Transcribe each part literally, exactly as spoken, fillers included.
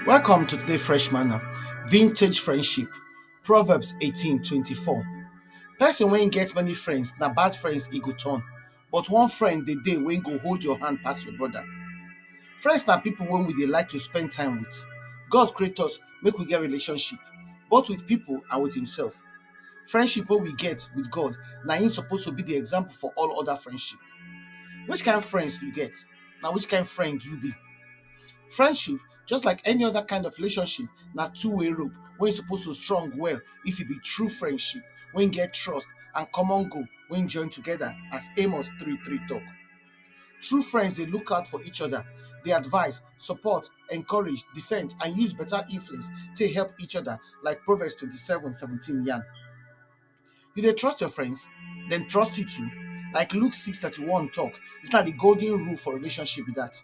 Welcome to today Fresh Manna, Vintage Friendship, Proverbs eighteen twenty-four. Person wey get many friends na bad friends e go turn, but one friend dey dey wey go hold your hand pass your brother. Friends na people wey we dey like to spend time with. God create us make we get relationship, both with people and with himself. Friendship wey we get with God na him suppose to be the example for all other friendship. Which kind friends you get? Na which kind friend you be? Friendship, just like any other kind of relationship, na two-way rope wey suppose to strong well if e be true friendship wey get trust and common goal wey join together, as Amos three three talk. True friends dey look out for each other, dey advise, support, encourage, defend, and use better influence to help each other, like Proverbs twenty-seven seventeen yarn. You dey trust your friends, then trust you too. Like Luke six thirty-one talk, it's not the golden rule for relationship with that.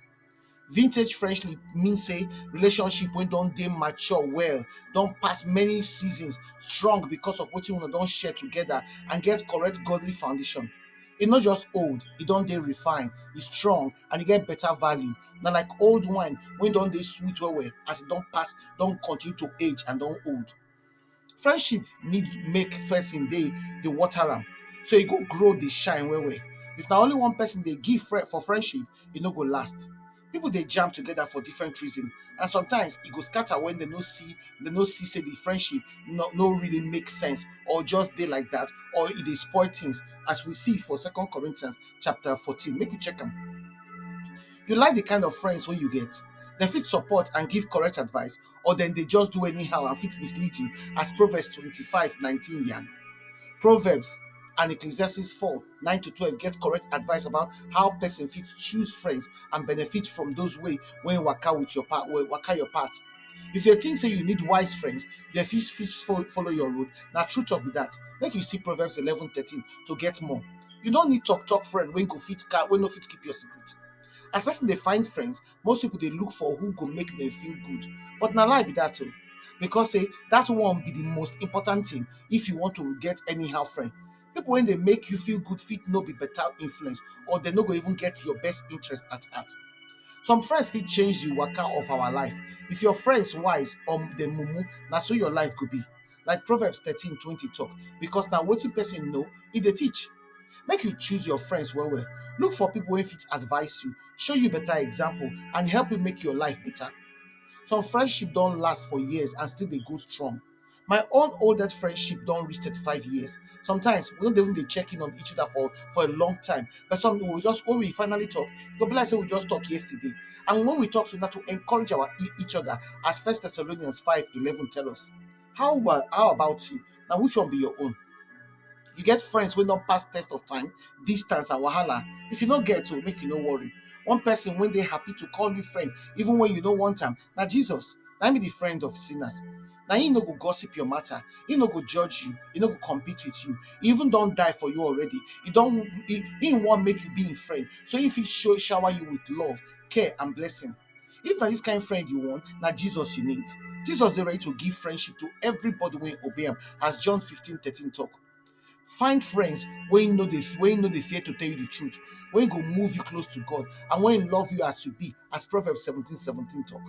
Vintage friendship means say relationship when don't dey mature well, don't pass many seasons, strong because of what you don't share together and get correct godly foundation. It not just old, it don't dey refine, it's strong and it get better value. Now like old wine when don't dey sweet well well as it don't pass, don't continue to age and don't old. Friendship need make person dey the water am, so e go grow the shine well well. If na only one person dey give fre- for friendship, e no go last. People dey jam together for different reason, and sometimes e go scatter when they no see they no see say the friendship no, no really make sense, or just dey like that, or e dey spoil things, as we see for Second Corinthians chapter fourteen. Make you check am. You like the kind of friends wey you get? They fit support and give correct advice, or then they just do anyhow and fit mislead you, as Proverbs twenty-five nineteen yarn. Proverbs and Ecclesiastes four nine to twelve get correct advice about how person fit choose friends and benefit from those way when waka with your path, wey waka your path. If you think say you need wise friends, they fit fit fo- follow your road. Na true talk be that. Make you see Proverbs eleven thirteen to get more. You don't need talk talk friend when go fit car when no fit keep your secret. As person dey find friends, most people dey look for who go make them feel good. But na lie be that o, because say that one be the most important thing if you want to get anyhow friend. People when they make you feel good fit no be better influence, or they no go even get your best interest at heart. Some friends fit change the waka of our life. If your friends wise or the mumu, na so your life go be. Like Proverbs thirteen twenty talk, because na wetin person know, e dey teach. Make you choose your friends well well. Look for people wey fit advise you, show you better example, and help you make your life better. Some friendship don last for years and still dey go strong. My own oldest friendship don reach thirty-five years. Sometimes we no dey even dey check in on each other for for a long time, but some we just when we finally talk, e go be like say we just talk yesterday. And when we talk so, na to encourage our e- each other, as First Thessalonians five eleven tell us. How well? How about you? Now, which one be your own? You get friends wey don pass test of time, distance and wahala? If you no get o, make you no worry. One person wey dey happy to call you friend even when you no want am, na Jesus. Na him be the friend of sinners. Na him no go gossip your matter, he no go judge you, he no go compete with you. He even don die for you already. He don he, he wan make you be him friend, so he fit show shower you with love, care and blessing. If na this kind friend you want, na Jesus you need. Jesus dey ready to give friendship to everybody wey obey am, as John fifteen thirteen talk. Find friends wey no dey wey no dey fear to tell you the truth, wey go move you close to God, and wey love you as you be, as Proverbs seventeen seventeen talk.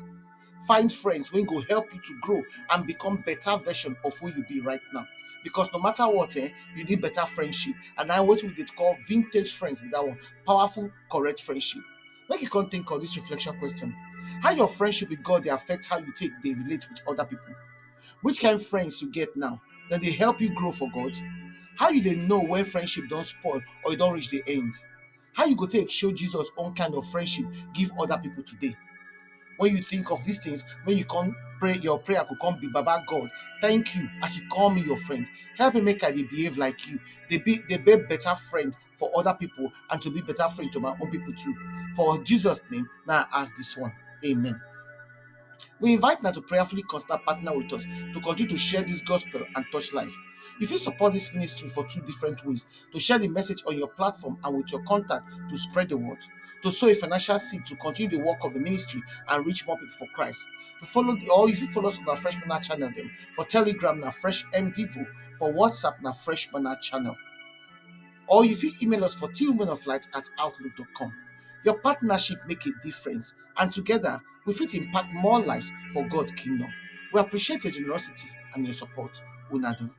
Find friends wey go help you to grow and become better version of who you be right now. Because no matter what, eh, you need better friendship. And na wetin we dey call vintage friends be that one. Powerful, correct friendship. Make you come think of this reflection question. How your friendship with God dey affect how you take dey relate with other people? Which kind friends you get now? Dem dey help you grow for God? How you dey know when friendship don spoil or e don reach the end? How you go take show Jesus own kind of friendship give other people today? When you think of these things, when you come pray, your prayer go come be, "Baba God, thank you as you call me your friend. Help me make I dey behave like you, dey be dey be better friend for other people, and to be better friend to my own people too." For Jesus name, now I ask this one. Amen. We invite now to prayerfully consider partner with us to continue to share this gospel and touch life. You fit support this ministry for two different ways: to share the message on your platform and with your contact to spread the word, to sow a financial seed to continue the work of the ministry and reach more people for Christ. To follow the, or you fit follow us on our Fresh Manna channel dem. For Telegram na Fresh M Devo, for WhatsApp na Fresh Manna channel. Or you fit email us for T women of light at outlook dot com. Your partnership make a difference, and together, we fit impact more lives for God kingdom. We appreciate your generosity and your support. Una do.